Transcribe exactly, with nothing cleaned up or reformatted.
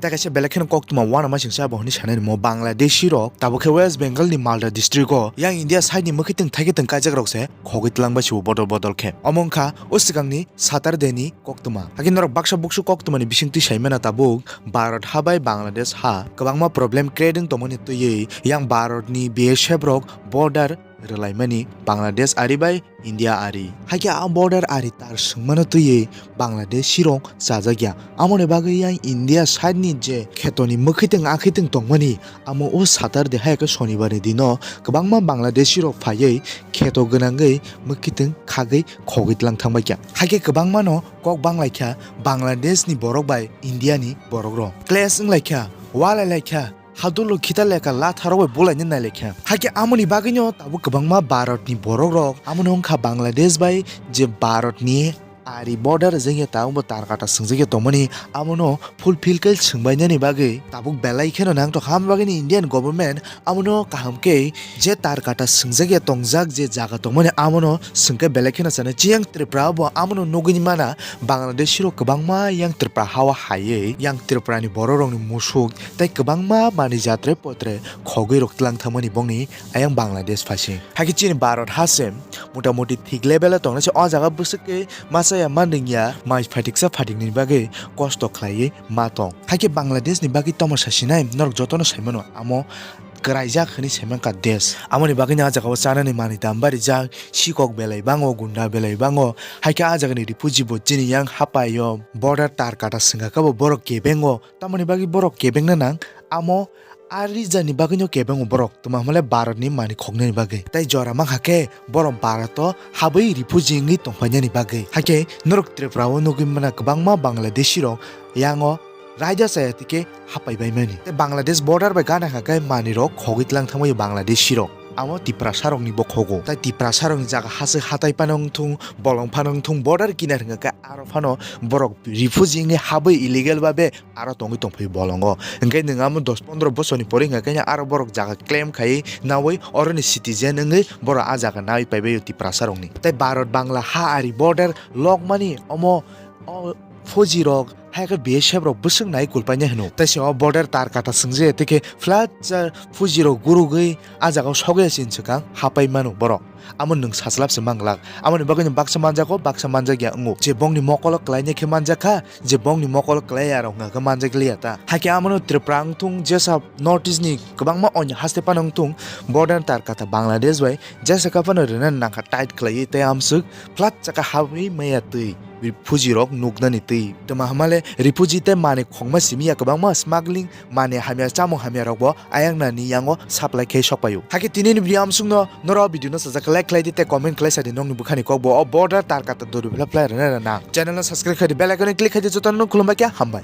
Tei kaisa belai kheno koktwma uanama singsa abo hwnwi sanai rimo Bangladeshi rok tabuk khe West Bengal ni Malda district o yang India side ni mwkhwtwng thaikhe twng kaijak rok se khogwi twlang bai sibo bodol bodol khe. Omo wngkha o swkangni Saturday ni koktwma. Hakhe norok baksa buksu koktwmani bisingtwi saimana tabuk Bharat ha bai Bangladesh ha kwbangma problem create wng tongmani twiwi yang Bharat ni B S F rok border rwlaimani Bangladesh ari bai India ari. Hakhe a border ari tar swngmano twiwi Bangladeshi rok chajakya. Amoni bagwi yang India side ni je khetoni mwkhwtwng akhwtwng tongmani, amo o Saturday hai khe Shonibar ni dino kwbangma Bangladeshi rok phaiwi kheto gwnangwi mwkhwtwng khagwi khogwi tlang thangbaikha. Hakhe kwbangmano kok banglaikha Bangladesh ni borok bai India ni borok rok. Clash wnglaikha, walailaikha, hadullo khita leka latharok bai bulaina nailaikha. Hakhe amoni bagwino tabuk kwbangma Bharat ni borok rok, amoni wngkha Bangladesh bai je Bharat ni ari border rijak ya tabukbo tar kata swngjak ya tongmani, amono fulfill khe swngbainani bagwi tabuk belai kheno nangtokha. Amoni bagwino Indian government amono kaham khe je tar kata swngjak ya tongjak je jaga tongmani amono swngkhe belai kheno chana. Chiyang Tripura bo amono nugwi mana Bangladeshi rok kwbangma yang Tripura hao haiwi yang Tripura ni borok rokni musuk tei kwbangma manwi jatre potre khogwi rok tlang thangmani bongni ayang Bangladesh phaising. Hakhe chini Bharat ha se motamuti thik level o tongnai se o jaga bwswk khe masa ya ma nwng ya mai phatiksa phatikni bagwi kosto khlaiwi ma tong. Hakhe Bangladesh ni bagwi tamo sasinai norok jotono saimano amo kwraijak hwnwi saimankha desh. Amoni bagwino a jagao chanani manwi dam barijak, sikok belai bango, gunda belai bango. Hakhe a jagani refugee bo chini yang hapaio border tar kata swngakha bo borok kebengo. Tamoni bagwi borok kebengna nang amo a rijani bagwino kebengo borok. Twma hwnle Bharat ni manwi khoknani bagwi. Tai jora mankha khe borok Bharat o habwi refugee wngwi tongphainani bagwi. Hakhe norok Tripura o nugwi mana kwbangma Bangladeshi rok yango raida chaya tike hapai bai mani. Tei Bangladesh border bai gana kha khe manwi rok khogwi tlang thangwi Bangladeshi rok. Amo Tiprasa rokni bokhogo. Tai Tiprasa rokni jaga haswk hatai phano wngthung, bolong phano wngthung, border kinar hwnkha khe aro phano borok refugee wngwi habwi illegal babe aro tongwi tongphai bolongo. Hwnkhe nwng amo dos pondro bosorni pore hwnkha khe aro borok jaga claim khai nawi oroni citizen wngwi borok a jaga nawi paibaio Tiprasa rokni. Tai Bharat Bangla ha ari border lokmani omo o fauji rok hai khe B S F rok bwswk nai kulpainai hwno. Tai se o border tar kata swngjaya tei khe flat cha fauji rok gurugwi a jaga o sogwi se hinwi swkang hapai mano borok. Amo nwng saslap se manglak. Amoni bagwi no baksa manjago, baksa manjakya wngo. Je bongni mokolo kwlainai khe manjakha, je bongni mokolo kwlaiya rok hwnkha khe manjakliya ta. Hakhe amono Tripura wngthung, jesa North East ni kwbangma onyo haste phano wngthung, border tar kata Bangladesh bai jesa kha phano rwna nangkha tight khlaiwi tei amswk flat chaka habwi maya twi. Refugee rok nuknani twi. Tama hamale refugee tei manwi khongma simi ya kwbangma smuggling, manwi hamya, chamung hamya rokbo ayang nani yango supply khe sokpaio. Hakhe tinini video amsukno norok video no sajak like khlai di tei comment khlai sa di nokni bwkhani kokbo o border tar kata dori phla phla rwna rwna. Channel no subscribe khai di, bell icon no click khai di, jotono khulumbai khe hambai.